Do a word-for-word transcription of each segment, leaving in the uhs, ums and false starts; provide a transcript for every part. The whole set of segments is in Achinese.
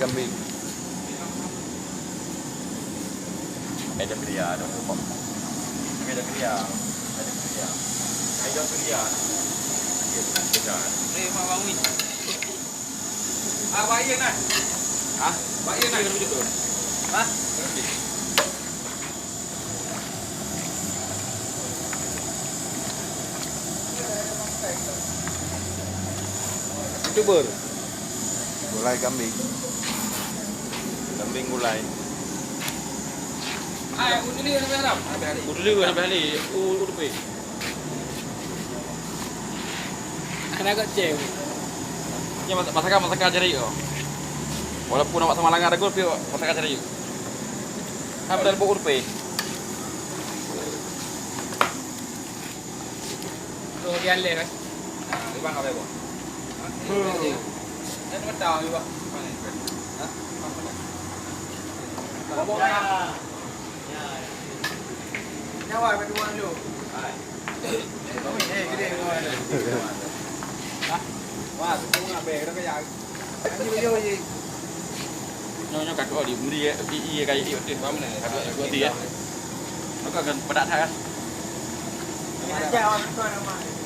Kambing. Ada kriya, ada kebab. Ada kriya, ada kriya. Ada kriya. Ada kriya. Eh, Mak Bang Win. Ah, Wak Ian, ah. Hah? Wak Ian, ah. Hah? YouTuber. Gulai kambing. Kambing gulai. Hai, udili sampai haram. Udili sampai hari. U, u depan. Anak kecil. Ya, masak, masakan, masakan cari, oh. Walaupun awak sama langan ragu, tapi masakan cari. Apa dah bubur pe? Tuh, dia leh, eh. Nah, Ibang apa, Bang? Hmm. Dan betul, Ibang. Hah? Bubur. Nyawa kedua lu. Hai. Nyoe, nyoe ka tuwoe di, di, di, di, di, di, di, di, di, di, di. Maka akan padat that kan?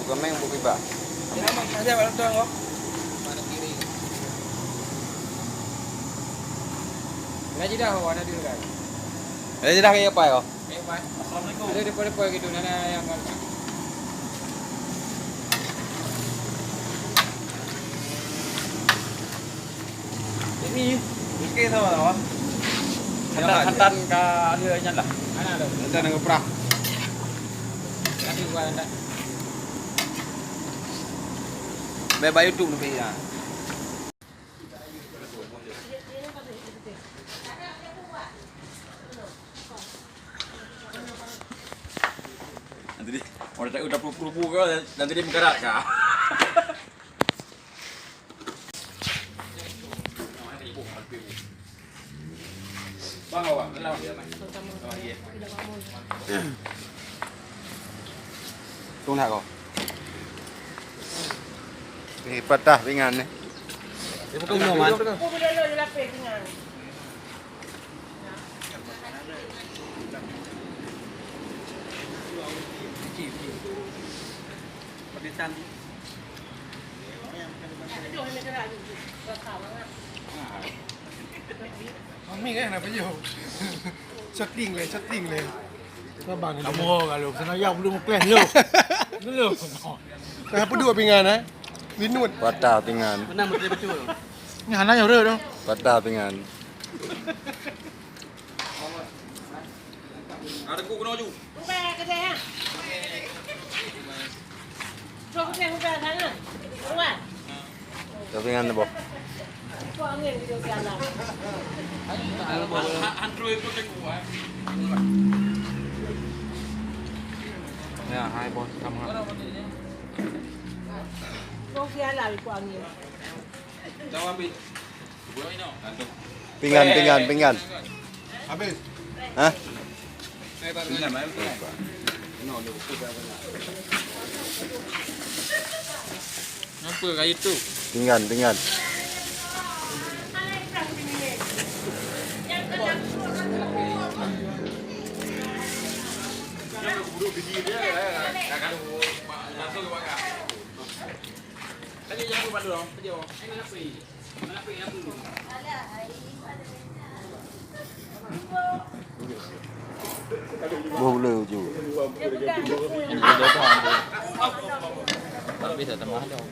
Bukan main, bukan iba. Lagi dah, oh, ada dua kan? Lagi dah kayak apa ya? Assalamualaikum. Ada depan-depan gitu, nana yang ini. Okey, sama lah. Hatan, hatan ka akhir nyan lah. Mana tu? Hatan dengan perah. Nanti gua hantar. Baik, baik YouTube nanti ya. Nanti dia, orang tak udah puluh-puluh buka, nanti dia mengkarat kah? Bang, awak, kenal dia, Bang? Oh, iya. Tung nak kau. Ni patah pinggan ni. Dia bukan minum, Man. Mami kan apa yo? Shooting leh, shooting leh. Sabar ni. Kamu kalau sana ya belum kelas lu. Dulu. Kenapa dua pinggan eh? Linut. Patah pinggan. Mana menteri betul? Ni hana ya udah. Patah pinggan. Ada ku kena ju. Ubah kedai ha. Cuba kedai ubah sana. Keluar. Tapi ngan boh. Kok angin gitu jalan. Ya, hai boh sama. Kok jalan kok angin. Pinggan, pinggan, pinggan. Habis. Hah? Apa kayu tu? Pinggan, pinggan. Langsung ke bakar. Tadi jangan lupa dulu. Boh le uju. Bisa tambah dong.